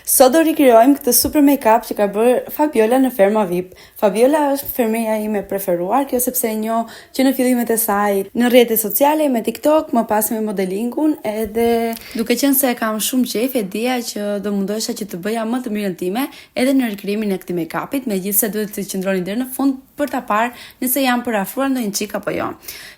Sot do rikrijojmë këtë super make-up që ka bërë Fabiola në Ferma VIP. Fabiola është fermeja ime e preferuar, kjo sepse e njoh që në fillimet e saj në rrjetet sociale, me TikTok, më pas me modelingun, edhe duke qenë se e kam shumë qejf, e dija që do mundohesha që të bëja më të mirën time edhe në rikrijimin e këtij make-upit, megjithëse duhet të qëndroni deri në fund për ta parë nëse jam përafruar ndonjë çik apo jo.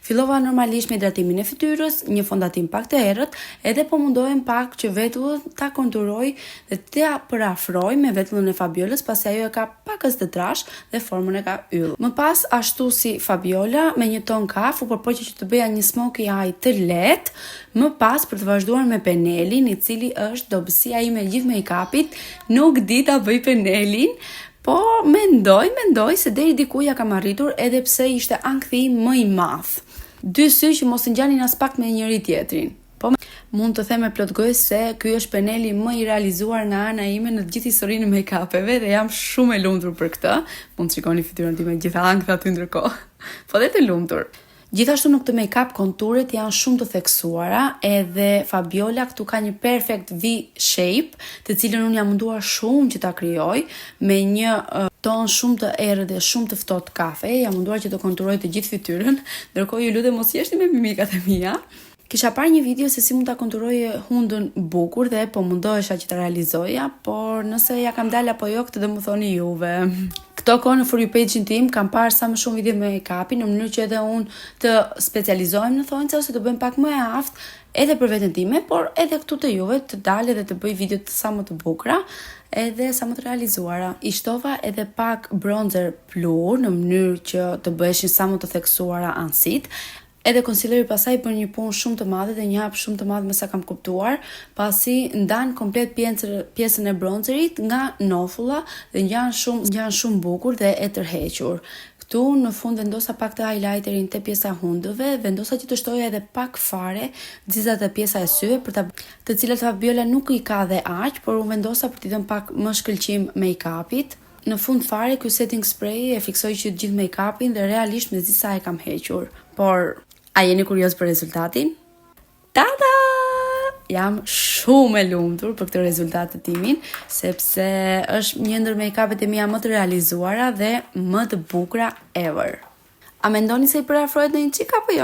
Fillova normalisht me hidratimin e fytyrës, një fondatin pak të errët, edhe po mundohem pak që vetullën ta konturoj dhe t'ia përafroj me vetullën e Fabiolës, pasi ajo e ka pakës të trash dhe formën e ka yll. Më pas, ashtu si Fabiola, me një ton kaf, u përpoqa që të bëja një smokey eye të lehtë, më pas për të vazhduar me penelin, i cili është dobësia ime e gjithë make-upit, nuk di ta bëj penelin, po mendoj, mendoj se deri diku ja kam arritur edhe pse ishte ankthi më i madh. Dy sy që mos të ngjanin as pak me njëri tjetrin. Po mund të them me plot gojë se ky është peneli më i realizuar nga ana ime në të gjithë historinë e make-upeve dhe jam shumë e lumtur për këtë. Mund të shikoni fytyrën time gjitha anktha aty ndërkohë. Po dhe të lumtur. Gjithashtu në këtë make-up konturet janë shumë të theksuara, edhe Fabiola këtu ka një perfect V shape, të cilën unë jam munduar shumë që ta krijoj me një ton shumë të errët dhe shumë të ftohtë kafe. Jam munduar që të konturoj të gjithë fytyrën, ndërkohë ju lutem mos jeshni me mimikat e mia. Kisha parë një video se si mund ta konturoje hundën bukur dhe po mundohesha që ta realizoja, por nëse ja kam dalë apo jo, këtë do më thoni juve. Këto kohë në For You page-in tim kam parë sa më shumë video me make-upin në mënyrë që edhe unë të specializohem në thonjse ose të bëhem pak më e aftë edhe për veten time, por edhe këtu te juve të dalë edhe të bëj video të sa më të bukura edhe sa më të realizuara. I shtova edhe pak bronzer pluhur në mënyrë që të bëheshin sa më të theksuara anësit. Edhe concealeri pasaj bën një punë shumë të madhe dhe një hap shumë të madh me sa kam kuptuar, pasi ndan komplet pjesën e bronzerit nga nofulla dhe ngjan shumë ngjan shumë bukur dhe e tërhequr. Këtu në fund vendosa pak të highlighterin te pjesa hundëve, vendosa që të shtoja edhe pak fare xixat e pjesa e syve për ta të cilat Fabiola nuk i ka dhe aq, por unë vendosa për t'i dhënë pak më shkëlqim make-upit. Në fund fare ky setting spray e fiksoi që të gjithë make-upin dhe realisht mezi sa e kam hequr. Por a jeni kurioz për rezultatin? Tada! Jam shumë e lumtur për këtë rezultat të timin, sepse është një ndër make-upet e mia më të realizuara dhe më të bukura ever. A mendoni se i përafrohet ndonjë çik apo jo?